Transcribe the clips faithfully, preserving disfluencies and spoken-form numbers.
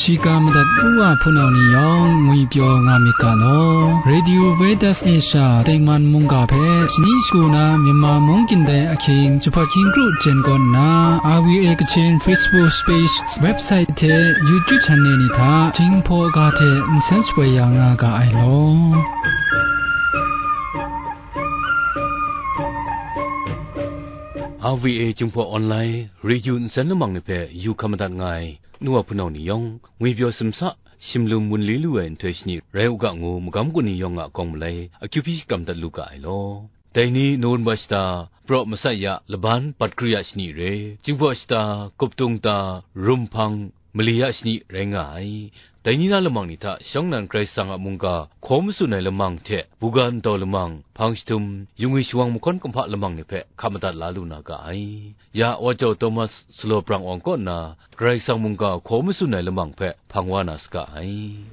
Shiga madat u wa hpunau ni yawng ngwi pyaw nga myit ga law. Radio Vedas Asia Taiman mungga hpe shani shagu na Myanmar mung kyin dai ahkying jahpat hkying kru jen kaw nna, R V A Kachin Facebook page, website hte YouTube channel ni hta Jinghpaw ga hte nsen shapoi ya nga ga ai law. R V A Jinghpaw Online Radio nsen lamang ni hpe yu hkam madat nga ai. Nu wa hpunau ni yawng, ngwi pyaw simsa, shimlum wunli lu ai nhtoi shani rai u ga ngu, magam gun ni yawng a kawng malai akyu hpyi shakram dat lu ga ai law. Dai ni November shata, Pra Masaya laban bat kari a shani re, Jinghpaw shata, Kuptung ta, Rumhpang, mali a shani rai nga ai. Dai ni na lamang ni hta shawng nnan Karai Kasang a mungga hkaw matsun ai lamang hte, buga ntau lamang, hpang jahtum, yungwi shawang mahkawn kumhpa lamang ni hpe hkap madat la lu na ga ai. Ya Wajau Thomas Sulaw Brang Awng kaw nna, Karai Kasang mungga hkaw matsun ai lamang hpe hpang wa na saga ai.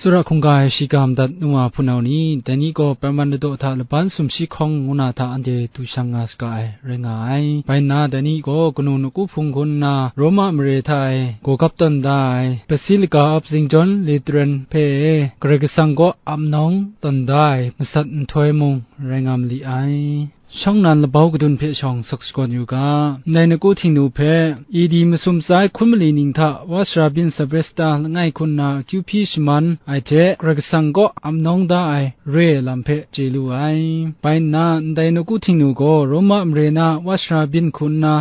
Tsawra hkungga ai shiga madat nu wa hpunau ni, dai ni gaw Perman ladaw hta laban sumshi hkawng ngu na hta anhte du shang nga saga ai, rai nga ai. Bai nna, dai ni gaw kanu nawku hpung hku nna Roma mare hta e gaw gap tawn da ai Basilica of Saint John Lateran hpe e Karai Kasang kaw ap nawng tawn da ai masat nhtoi mung rai nga ma li ai. Shawng nnan labau kadun hpe shawng sak shakawn yu ga, ndai nawku Htingnu hpe A D masum tsa ai hkun mali ning hta Wa Sara Byin Sabresta langai hku nna akyu hpyi shaman ai hte Karai Kasang kaw ap nawng da ai re ai lam hpe chye lu ai. Bai nna, ndai nawku Htingnu gaw Roma mare na Wa Sara Byin hku nna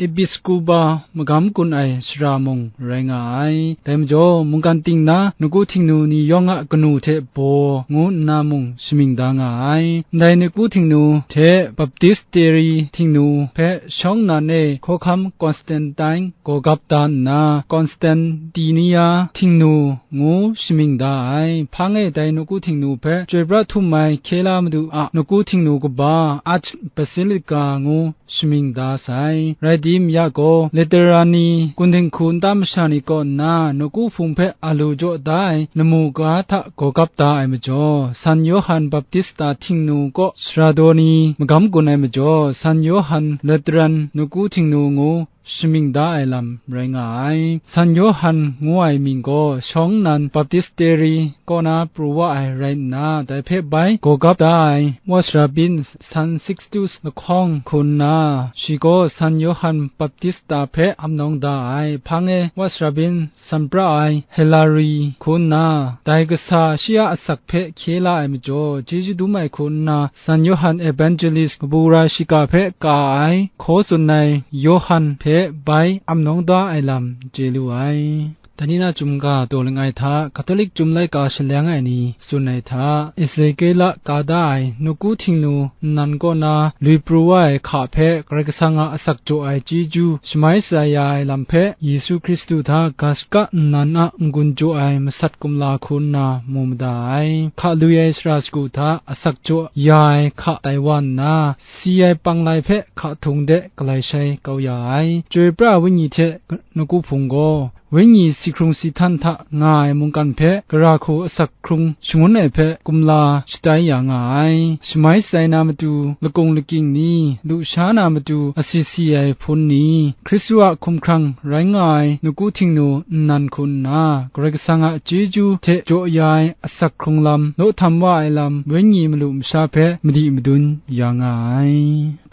Episkopa magam gun ai sara mung rai nga ai. Dai majaw, mungkan ting na nawku Htingnu ni yawng a kanu hte baw ngu nna mung shamying da nga ai. Ndai nawku Htingnu hte Baptisteri Htingnu hpe shawng nnan e hkawhkam Constantine gaw gap da nna, Constantinia Htingnu ngu shamying da ai. Hpang e dai nawku Htingnu hpe Chyoi pra htum ai Hkyela Madu a nawku Htingnu kaba Arch Basilica ngu shamying da sai. Rai tim, ya gaw, Lateran ni, Kun dinghku nta masha ni kaw nna, nawku hpung hpe a lu jaw da ai lamu ga hta gaw gap da ai majaw, San Yawhan Baptista Htingnu kaw sara daw ni magam gun ai majaw, San Yawhan Lateran nawku Htingnu ngu shamying da ai lam rai nga ai. San Yawhan ngu ai mying gaw shawng nnan Baptisteri kaw na pru wa ai rai nna, dai hpe bai gaw gap da ai Wa Sara Byin San Sixtus lahkawng hku nna, shi gaw San Yawhan Baptista hpe ap nawng da ai. Hpang e Wa Sara Byin San pra ai Hilary hku nna, dai kasa shi a asak hpe hkye la ai majaw, chyeju dum ai hku nna, San Yawhan Evangelist kabu gara shiga hpe ka ai, hkaw tsun ai Yawhan hpe bai ap nawng da ai lam chye lu ai. Dai ni na chyum ga taw langai hta, Katolik Chyum laika shaleng ai ni tsun ai hta, Ezekiela ka da ai nawku Htingnu nnan kaw na lui pru wa ai hka hpe Karai Kasang a asak jaw ai chyeju shamai sa ya ai lam hpe, Yesu Hkristu hta ga shaka nnan a n-gun jaw ai masat kumla hku nna mu mada ai. Hka lui ai sara shagu hta asak jaw ya ai hka tai wa nna, si ai panglai hpe hka htung de galai shai kau ya ai. Chyoi pra ai wenyi hte nawku hpung gaw, wenyi si hkrung si htan hta nga ai mungkan hpe gara hku asak hkrung shangun ai hpe kumla shatai ya nga ai. Shamai shatai na matu lakung lakying ni, lusha na matu asi si ai hpun ni, Hkristu a hkumhkrang rai nga ai nawku Htingnu nnan hku nna, Karai Kasang a chyeju hte jaw ya ai asak hkrung lam, law htam wa ai lam, wenyi malu masha hpe madi madun ya nga ai.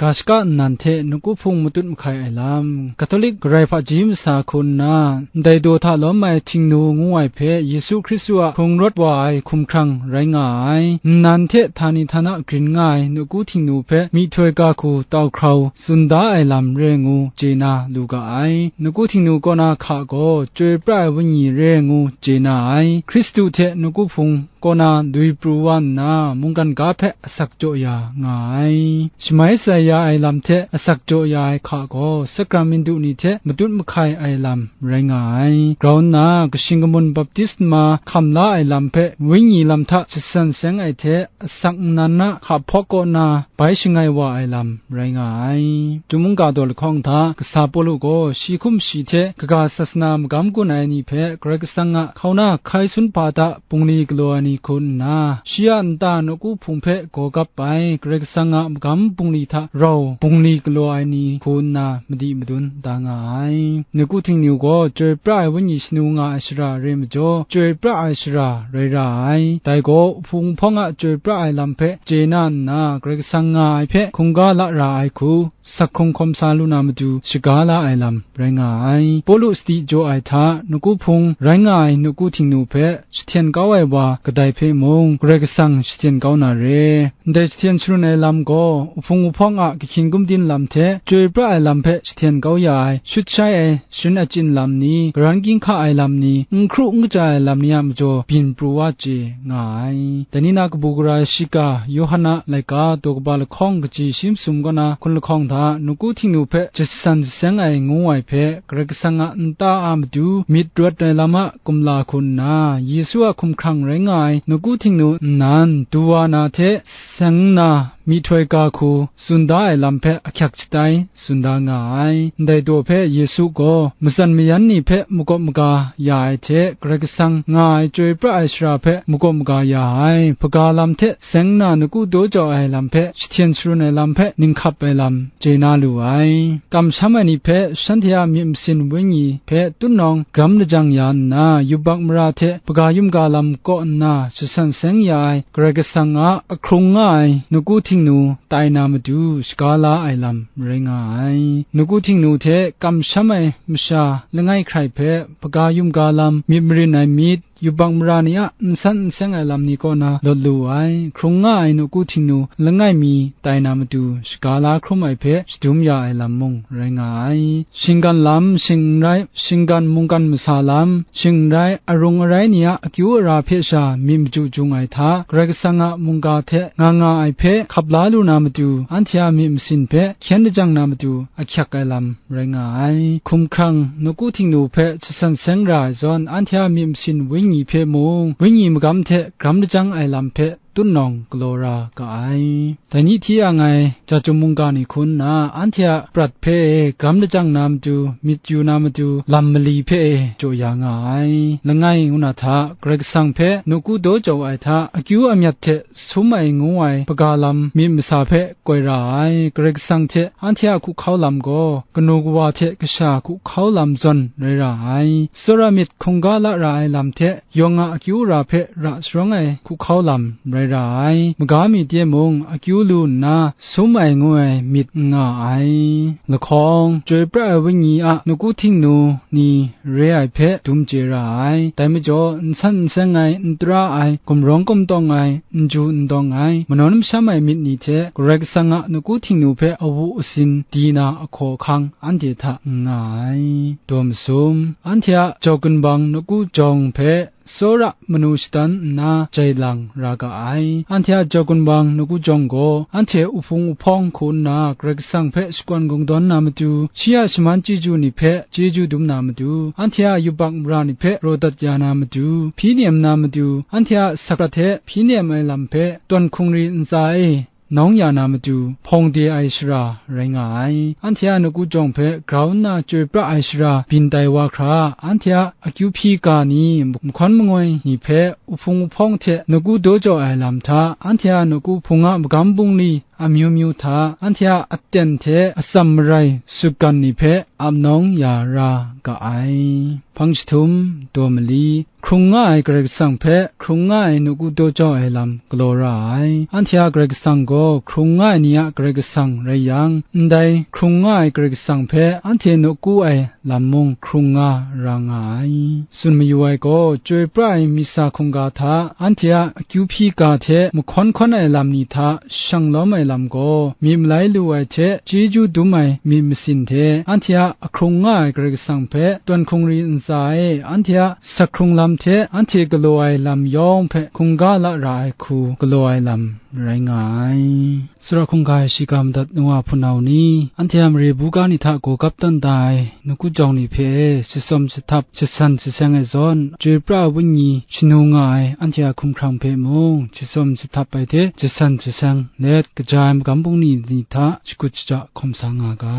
Ga shaka nnan hte nawku hpung matut mahkai ai lam, Katolik Karai hpaji masa hku nna, ndai daw hta lawm ai Htingnu ngu ai hpe Yesu Hkristu a hkrung rawt wa ai hkumhkrang rai nga ai. Nnan hte htani htana grin nga ai nawku Htingnu hpe myihtoi ga hku tau hkrau tsun da ai lam re ngu chye na lu ga ai. Nawku Htingnu kaw na hka gaw chyoi pra ai wenyi re ngu chye na ai. Hkristu hte nawku hpung kaw na lui pru wa nna, mungkan ga hpe asak jaw ya nga ai. Shamai shatai ya ai lam hte asak jaw ya ai hka gaw, sakramintu ni hte matut mahkai ai lam rai nga ai. Grau nna, kashing kamun baptisma hkam la ai lam hpe, wenyi lam hta shasan seng ai hte, asak nnan a hka hpawk kaw na bai shangai wa ai lam rai nga ai. Chyum mungga daw lahkawng hta, kasa Pawlu gaw shi hkum shi hte kaga sasana magam gun ai ni hpe Karai Kasang a hkauna hkai sun hpa hta bungli galaw ai ni hku nna, shi a nta nawku hpung hpe gaw gap ai Karai Kasang a magam bungli hta rau bungli galaw ai ni hku nna madi madun da nga ai. Nawku Htingnu gaw chyoi pra ai wenyi shanu nga ai shara re majaw, chyoi pra ai shara rai ra ai. Dai gaw, hpung hpawng a chyoi pra ai lam hpe chye na nna, Karai Kasang nga ai hpe hkungga la ra ai hku, sak hkrung hkawm sa lu na matu shaga la ai lam rai nga ai. Pawlu sadi jaw ai hta, nawku hpung rai nga ai nawku Htingnu hpe jahten kau ai wa kadai hpe mung, Karai Kasang jahten kau na re. Ndai jahten sharun ai lam gaw, uhpung uhpawng a kahkying gumdin lam hte chyoi pra ai lam hpe jahten kau ya ai, shut shai ai sharin achyin lam ni, karan ginhka ai lam ni, n hkru n kaja ai lam ni a majaw byin pru wa chye nga ai. Dai ni na kabu gara shiga, Yawhan a laika, daw kaba lahkawng kaji shi masum kaw na hkun lahkawng hta, nawku Htingnu hpe jasan jaseng ai ngu ai hpe, Karai Kasang a nta a matu myit rawt ai lam a kumla hku nna, Yesu a hkumhkrang rai nga ai nawku Htingnu nnan, du wa na hte seng nna, myihtoi ga hku tsun da ai lam hpe ahkyak shatai tsun da nga ai. Ndai daw hpe Yesu gaw matsan mayan ni hpe makawp maga ya ai hte, Karai Kasang nga ai chyoi pra ai shara hpe makawp maga ya ai, hpaga lam hte seng nna nawku daw jau ai lam hpe, jahten sharun ai lam hpe, ninghkap ai lam chye na lu ai. Kamsham ai ni hpe shanhte a myit masin wenyi hpe tutnawng gram lajang ya nna, yubak mara hte hpaga yumga lam kaw nna jasan seng ya ai Karai Kasang a ahkrung nga ai nawku Htingnu tai na matu shaga la ai lam rai nga ai. Nawku Htingnu hte kamsham ai masha langai hkrai hpe hpaga yumga lam, myit marin ai myit, yubak mara ni a nsan nseng ai lam ni kaw na lawt lu ai, hkrung nga ai nawku Htingnu langai mi tai na matu shaga la hkrum ai hpe shadum ya ai lam mung rai nga ai. Shinggan lam shing n rai, shinggan mungkan masa lam shing n rai, arung arai ni a akyu ara hpe sha myit machyu jung ai hta, Karai Kasang a mungga hte nga nga ai hpe hkap la lu na matu, anhte a myit masin hpe hkyen lajang na matu ahkyak ai lam rai nga ai. Hkumhkrang nawku Htingnu hpe jasan seng ra ai zawn, anhte a myit masin wenyi hpe mung, wenyi magam hte gram lajang ai lam hpe tutnawng galaw ra ga ai. Dai ni hti yang ai, ja chyum mungga ni hku nna, anhte a prat hpe e gram lajang na matu, myit yu na matu, lam mali hpe e jaw ya nga ai. Langai ngu na hta, Karai Kasang hpe nawku daw jau ai hta, akyu amyat hte sum ai ngu ai hpaga lam myit masa hpe koi ra ai. Karai Kasang hte anhte a hkuhkau lam gaw, kanu kawa hte kasha hkuhkau lam zawn rai ra ai. Tsawra myit hkungga la ra ai lam hte, yawng a akyu ara hpe ra sharawng ai hkuhkau lam rai ra ai. Maga mi timung, akyu lu nna sum ai ngu ai myit n nga ai. Lahkawng, chyoi pra ai wenyi a nawku Htingnu ni re ai hpe dum chye ra ai. Dai majaw, nsan nseng ai, n tara ai, gumrawng gumtawng ai, n ju n dawng ai, manawn masham ai myit ni hte Karai Kasang a nawku Htingnu hpe awu asin di na ahkaw ahkang anhte hta n nga ai. Daw masum, anhte a jau gunbang nawku jawng hpe tsawra manu shadan nna jai lang ra ga ai. Anhte a jau gunbang nawku jawng gaw, anhte uhpung uhpawng hku nna Karai Kasang hpe shakawn kungdawn na matu, shi a shaman chyeju ni hpe chyeju dum na matu, anhte a yubak mara ni hpe raw dat ya na matu, hpyi nem na matu, anhte a sakrat hte hpyi nem ai lam hpe tawn hkungri ntsa e, nawng ya na matu hpawng de ai shara rai nga ai. Anhte a nawku jawng hpe grau nna chyoi pra ai shara byin tai wa hkra, anhte a akyu hpyi ga ni, mahkawn mangoi ni hpe uhpung uhpawng hte nawku daw jaw ai lam hta, anhte a nawku hpung a magam bungli amyu myu hta, anhte a aten hte atsam marai sutgan ni hpe ap nawng ya ra ga ai. Hpang jahtum, daw mali, hkrung nga ai Karai Kasang hpe hkrung nga ai nawku daw jau ai lam galaw ra ai. Anhte a Karai Kasang gaw hkrung nga ai ni a Karai Kasang rai yang, ndai hkrung nga ai Karai Kasang hpe anhte nawku ai lam mung hkrung nga ra nga ai. Tsun mayu ai gaw, chyoi pra ai misa hkungga hta, anhte a akyu hpyi ga hte mahkawn hkawn ai lam ni hta shang lawm ai lam gaw, myit malai lu ai hte chyeju dum ai myit masin hte, anhte a ahkrung nga ai Karai Kasang hpe tawn hkungri ntsa e, anhte a sak hkrung lam hte anhte galaw ai lam yawng hpe hkungga la ra ai hku galaw ai lam rai nga ai. Tsawra hkungga ai shiga madat nu wa hpunau ni, anhte a mare buga ni hta gaw gap tawn da ai nawku jawng ni hpe e, jatsawm jahtap, jasan jaseng ai zawn, chyoi pra ai wenyi shanu nga ai anhte a hkumhkrang hpe mung, jatsawm jahtap ai hte jasan jaseng let, kaja ai magam bungli ni hta shakut shaja hkawm sa nga ga.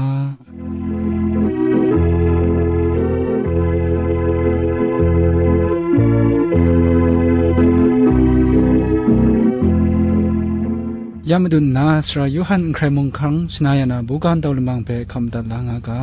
Ya madun nna, Sara Yawhan n hkrai mung hkang shana ya na buga ntau lamang hpe hkam dat la nga ga.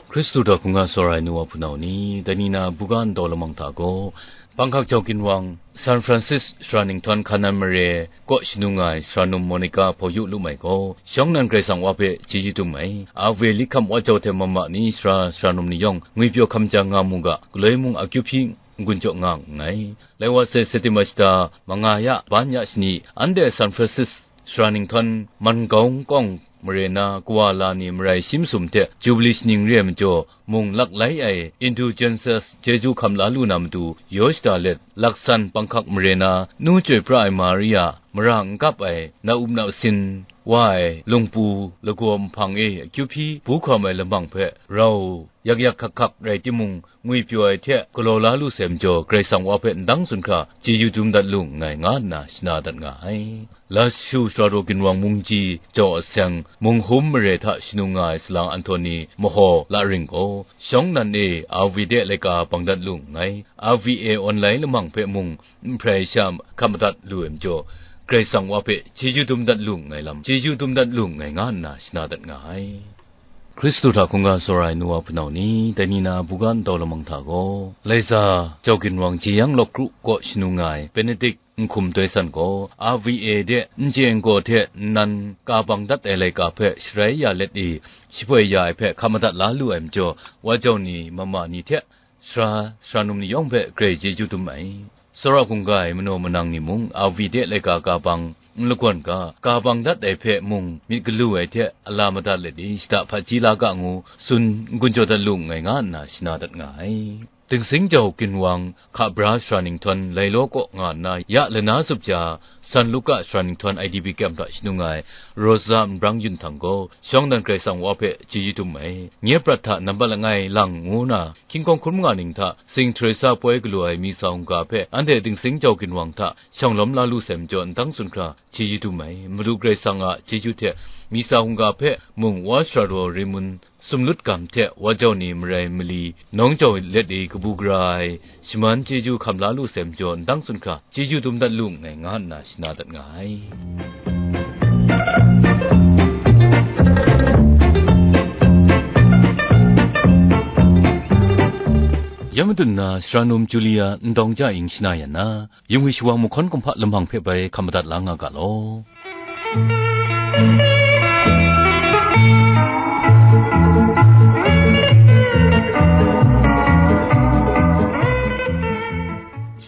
Hkristu hta hkungga tsawra ai nu wa hpunau ni, dai ni na buga ntau lamang hta gaw, Bangkok jau ginwang, San Francis sara ninghtawn hkanan mare kaw shanu nga ai sara num Monica hpaw yu lu mai gaw, shawng nan Karai Kasang wa hpe chyeju dum ai. A V A Likham wa jau hte mama ni sara, sara num ni yawng ngwipyaw hkam jang nga mu ga, galoi mung akyu hpyi n-gun jaw nga nngai. Lai wa sai September shata manga ya, ban ya shani, anhte San Francis sara ninghtawn Mangaung kawng mare na kawa la ni marai shi masum hte Jubili shaning re ai majaw, mung lak lai ai Indulgences chyeju hkam la lu na matu yaw shada let, laksan Bangkok mare na nu chyoi pra ai Maria, mara n kap ai na-up nasin wa ai lungpu lagaw nhpang e akyu hpyi bu hkawm ai lamang hpe rau yak yak hkak hkak rai timung, ngwipyaw ai hte galaw la lu sai majaw, Karai Kasang wa hpe ndang tsun hkra chyeju dum dat lu nngai, nga nna shana dat nga ai. Lashu sara raw ginwang mungji jau aseng, Munghum mare hta shanu nga ai salang Anthony Mahaw Laring gaw, shawng nan e A V de laika bang dat lu nngai, A V A online lamang hpe mung n hprai sha hkam madat lu ai majaw, Karai Kasang wa hpe chyeju dum dat lu nngai lam, chyeju dum dat lu nngai, nga nna shana dat nga ai. Hkristu hta hkungga tsawra ai nu wa hpunau ni, dai ni na buga ntau lamang hta gaw, Laiza jau ginwang jeyang lawk kru kaw shanu nga ai Benedict Nhkum Doi San gaw, A V A de n chye n gaw hte nnan ka bang dat ai laika hpe sharai ya let i, shapoi ya ai hpe hkam madat la lu ai majaw, wa jau ni, mama ni hte sara, sara num ni yawng hpe grai chyeju dum ai. Tsawra hkungga ai manaw manang ni mung, A V de laika ka bang n lagawn ga, ka bang dat ai hpe mung myit galu ai hte a la madat let i, shada hpaji la ga ngu tsun n-gun jaw dat lu nngai, nga nna shana dat nga ai. Dingsing jau ginwang hka bra sara ninghtawn Lailaw kaw nga nna, ya lana zup ja, San Luka sara ninghtawn I D P kyem hta shanu nga ai Rosa Nbrang Yun Htang gaw, shawng nan Karai Kasang wa hpe chyeju dum ai. Nye prat hta nambat langai lang ngu na, hkying hkawng hkrum nga ning hta, Saint Teresa poi galaw ai misa hungga hpe anhte dingsing jau ginwang hta shawng lawm la lu sai majaw, ndang tsun hkra chyeju dum ai. Madu Karai Kasang a chyeju hte misa hungga hpe mung wa sara raw Raymond Sumlut Gam hte wa jau ni marai mali nawng jau let i kabu gara ai shaman chyeju hkam la lu sai majaw, ndang tsun hkra chyeju dum dat lu nngai, nga nna shana dat nga ai. Ya madun na, sara num Julia Ndawng Ja Ing shana yan na, yung ai shawang mahkawn kumhpa lamang hpe bai hkam madat la nga ga law.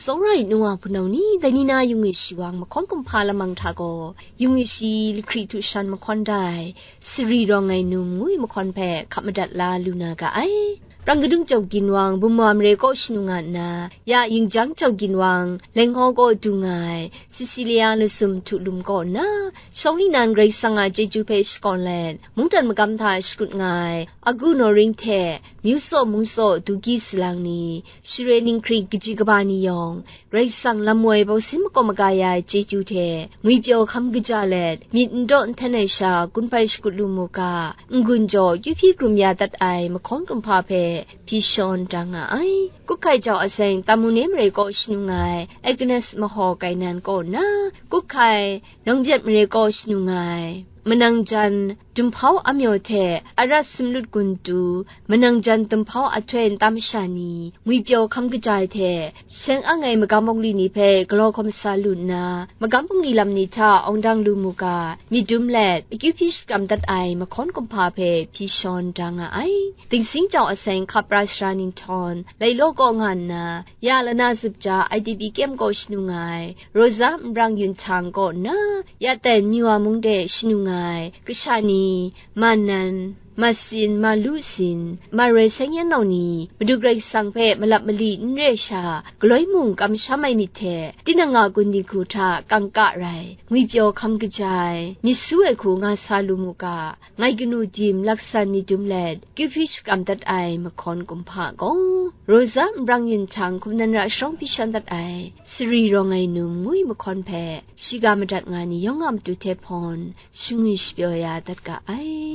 Tsawra ai nu wa hpunau ni, dai ni na yung ai shawang mahkawn kumhpa lamang hta gaw, yung ai shi lahkri htu shan mahkawn da ai, sari rawng ai num ngu ai mahkawn hpe hkap madat la lu na ga ai. Rang kadung jau ginwang, Buma mare kaw shanu nga nna, ya Yingjang jau ginwang, Lenghkaw kaw du nga ai, Cecilia lasum htu lum kaw nna, shawng li nan Karai Kasang a chyeju hpe shakawn let, mungdan magam hta shakut nga ai, Agu Nawring hte, Myu Saw Mung Saw Dugi salang ni, Share Ninghkring kaji kaba ni yawng, Karai Kasang lam woi bausin makawp maga ya ai chyeju hte, ngwipyaw hkam kaja let, myit n daw n htan ai sha gun bai shakut lu mu ga, n-gun jaw kyu hpyi krum ya dat ai mahkawn kumhpa hpe hpyi shawn da nga ai. Kukhai jau aseng Tamu ne mare kaw shanu nga ai Agnes Mahaw Kainan kaw nna, Kukhai Nawngbyet mare kaw shanu nga ai, manang jan Dumhpau Amyaw hte Arat Sumlut Gun tu, manang jan Dumhpau Ahtoi nta masha ni, ngwipyaw hkam kaja ai hte, seng ang ai magam bungli ni hpe galaw hkawm sa lu nna, magam bungli lam ni hta awng dang lu mu ga, myit dum let, akyu hpyi shakram dat ai mahkawn kumhpa hpe hpyi shawn da nga ai. Dingsing jau aseng hkap ra sara ninghtawn, Lailaw kaw nga nna, ya Lana Zup Ja I D P kyem kaw shanu nga ai, Rosa Nbrang Yun Htang kaw nna, ya ten Myiwa mung de shanu nga ai, kasha ni, man nan, Masin, Malusin, Maroi Seng Yan Nau ni, Madu Karai Kasang hpe malap mali n re sha, galoi mung kamsham ai myit hte, tinang a gun dinghku hta kangka rai, ngwipyaw hkam kaja ai, myit su ai hku nga sa lu mu ga, ngai kanu dim laksan myit dum let, kyu hpyi shakram dat ai mahkawn kumhpa gaw, Rosa Nbrang Yin Htang hkum nan ra sharawng hpyi shan dat ai, Sari Rawng Ai Num ngwi mahkawn hpe, shiga madat nga ni yawng a matu hte hpawn, shangwi shapyaw ya dat ga ai.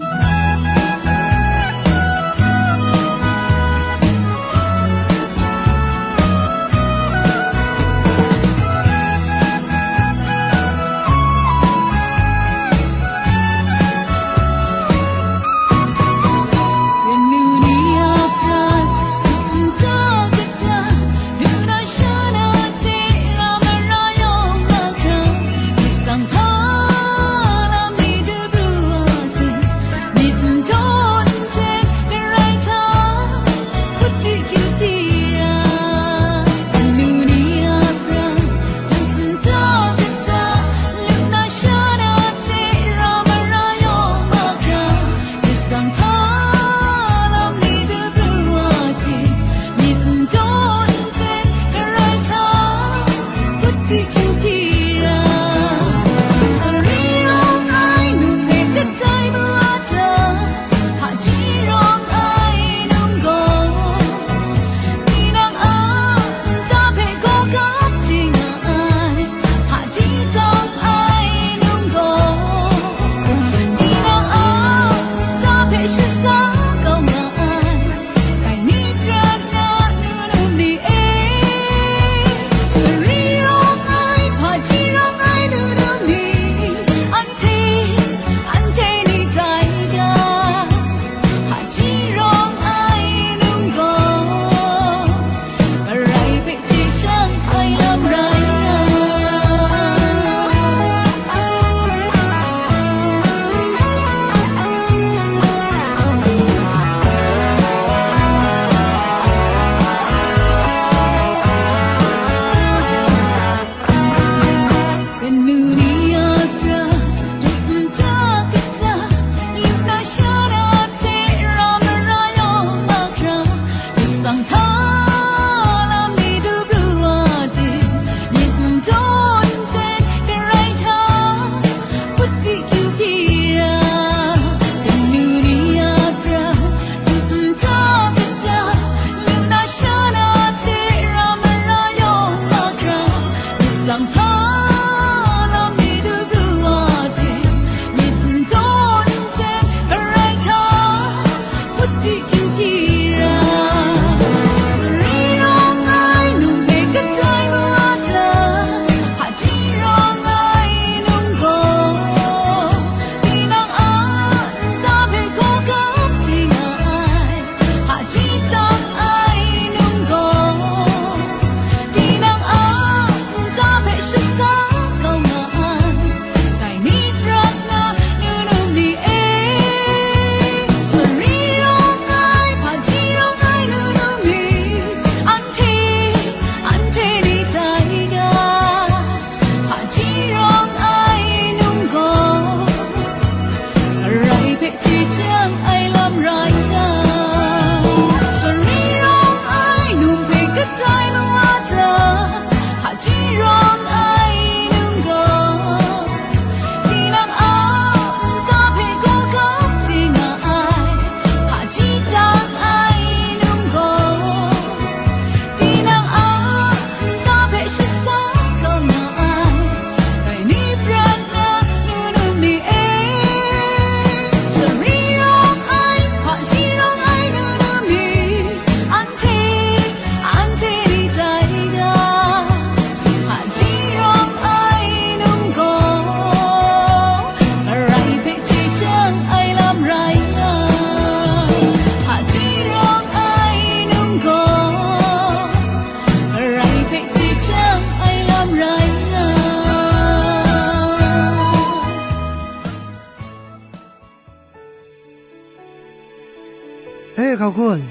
E, hkau hkun.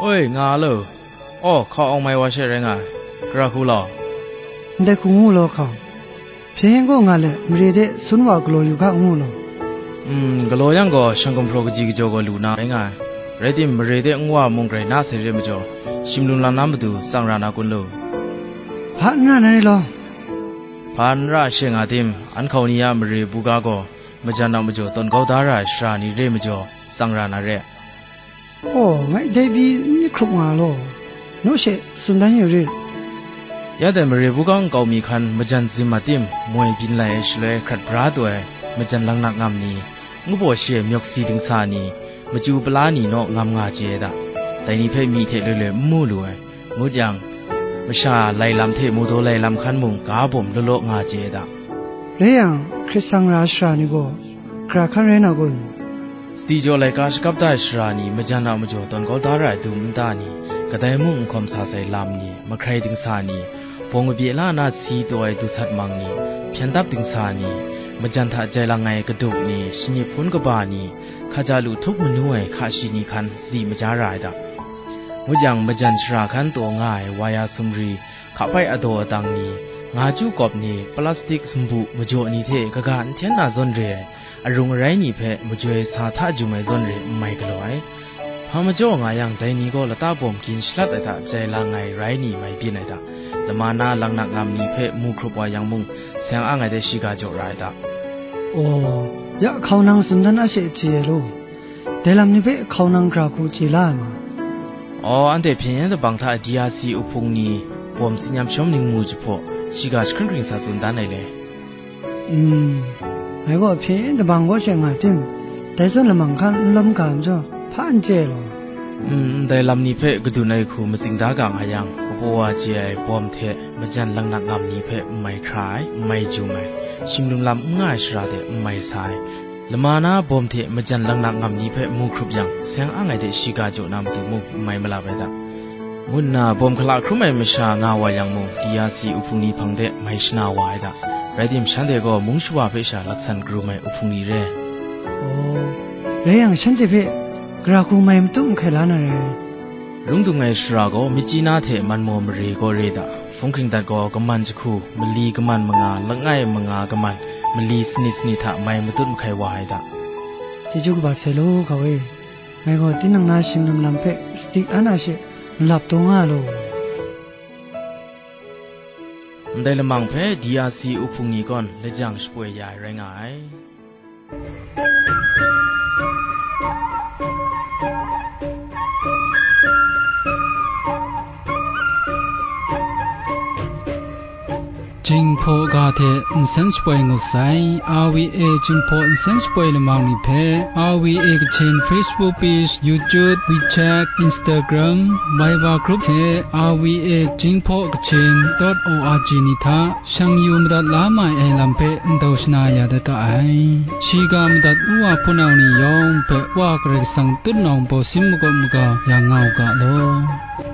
Oi, nga lo. Aw, hkau awng mai wa she rai nga ai. Gara hku law. Ndai hku ngu law, hkau. Hpyen yen kaw nga let, mare de sun wa galaw yu ga, ngu law. N, galaw yang gaw, shang gumhpraw kaji kajaw gaw lu na rai nga ai. Rai tim, mare de n wa mung grai na sai re majaw, shim lung lang na matu tsang ra na kun lu? Hpa n ra na re law? Hpa n ra she nga tim, an hkau ni a mare buga gaw, majan a majaw tawn kau da ra ai sara ni re majaw, tsang ra na re. Aw, ngai dai pyi n hkrup nga law, naw she tsun dan yu rit. Ya dai mare buga nkau mi hkan majan zim a tim, moi byin lai ai shaloi hkrat bra taw ai majan laknak ngam ni, ngu baw shi ai myawk si dingsa ni, machyu pala ni naw ngam nga chye ai da. Dai ni hpe myi hte loi loi n mu lu ai, ngut yang, masha lai lam hte modaw lai lam hkan mung ga bawm law law nga chye ai da. Rai yang, hkrit sang ra ai sara ni gaw, gara hkan rai na kun? Sadi jaw laika shakap da ai sara ni majan a majaw tawn kau da ra ai dum nta ni, kadai mung n hkawm sa sai lam ni, mahkrai dingsa ni, bawng kabye la na si taw ai dusat mang ni, hpyen dap dingsa ni, majan hta jai lang ai kaduk ni, shanip hpun kaba ni, hkaja lu htup manu ai hka shi ni hkan sadi maja ra ai da. Ngut yang, majan sara hkan taw nga ai waya sumri, hkapai adaw adang ni, nga chyu kawp ni, plastik sumbu majaw ni hte kaga n hten na zawn re ai, arung arai ni hpe majoi sa hta jum ai zawn re n mai galaw ai. Hpa majaw nga yang, dai ni gaw lata bawm gin shalat ai hta jai lang ai rai ni mai byin ai da. Lama na laknak ngam ni hpe mu hkrup wa yang mung, seng ang ai de shiga jaw ra ai da. Aw, ya hkau nang tsun dan a she chye ai law. Dai lam ni hpe hkau nang gara hku chye la ai ma? Aw, anhte hpyen yen dabang hta D R C uhpung ni bawm tsin yam shawm ningmu jahpaw, shiga jahkring hkring sa tsun dan ai le. Mm, ngai gaw hpyen yen dabang kaw she nga tim, dai zawn lamang hkan n lawm ga majaw, hpa n chye ai law? Mm, ndai lam ni hpe kadun ai hku matsing da ga nga yang, kabaw wa chye ai bawm hte majan laknak ngam ni hpe n mai hkra ai, n mai jum ai, shim lung lam n nga ai sara de n mai sa ai, lama na bawm hte majan laknak ngam ni hpe mu hkrup yang, seng ang ai de shiga jaw na matu mung n mai malap ai da, ngu nna bawm hkala hkrum ai masha nga wa yang mung, D R C uhpung ni hpang de mai shana wa ai da. Rai tim, shanhte gaw mung shawa hpe sha laksan karum ai uhpung ni re. Aw, rai yang, shanhte hpe gara hku mai matut mahkai la na rai. Lung dung ai sara gaw, myitkyina hte manmaw mare gaw re da, hpung hkring dat gaw, kaman jahku, mali kaman manga, langai manga kaman, mali sanit sanit hta mai matut mahkai wa ai da. Chyeju kaba sai law, hkau e. Ngai gaw tinang na shing lam lam hpe sadi an a she malap taw nga law. Ndai lamang hpe D R C uhpung ni gaw lajang shapoi ya ai rai nga ai. Jinghpaw ga hte nsen shapoi ngut sai, R V A Jinghpaw nsen shapoi lamang ni hpe, R V A Kachin Facebook page, YouTube, WeChat, Instagram, Viber group hte R V A Jinghpaw Kachin dot O R G ni hta shang yu madat la mai ai lam hpe ndau shana ya dat ga ai. Shiga madat u wa hpunau ni yawng hpe Wa Karai Kasang tutnawng baw sin makawp maga ya nga u ga law.